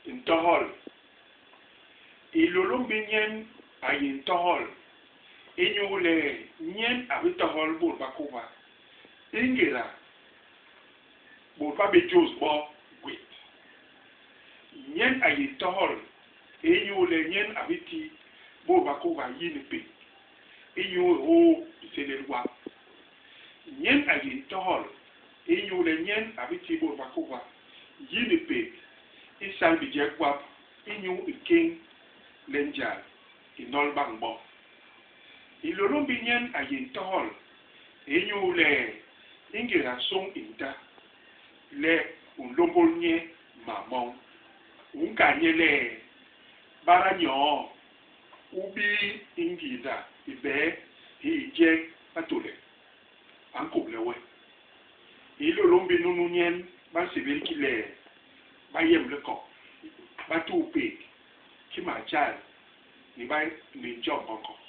Ntohol. Hilôlômbi nyen a yé Ntohol inyuule nyen a bi tohol bôt ba kôba ingéda bôt ba bé jôs bo gwét. Nyen a yé Ntohol inyuule nyen a bi ti bôt ba kôba yi ni pék inyu i hôô bisélél gwap. Nyen a yé Ntohol inyuule nyen a bi ti bôt ba kôba yi ni pék i sal bijek gwap inyu i kéñ le njal i nol bañ bo. Hilôlômbi nyen a yé Ntohol inyuule ingéda sôñ i nta le u nlômbôl nye mam moñ, u nkal nye le, Bada nyoo, u bii i ngiinda i bee hi i jek batôle, a nkôble we. Hilôlômbi nunu nyen ba nsébél ki le Bayemlikok, Batuupék, Kimatjal ni ba ni Njombongo.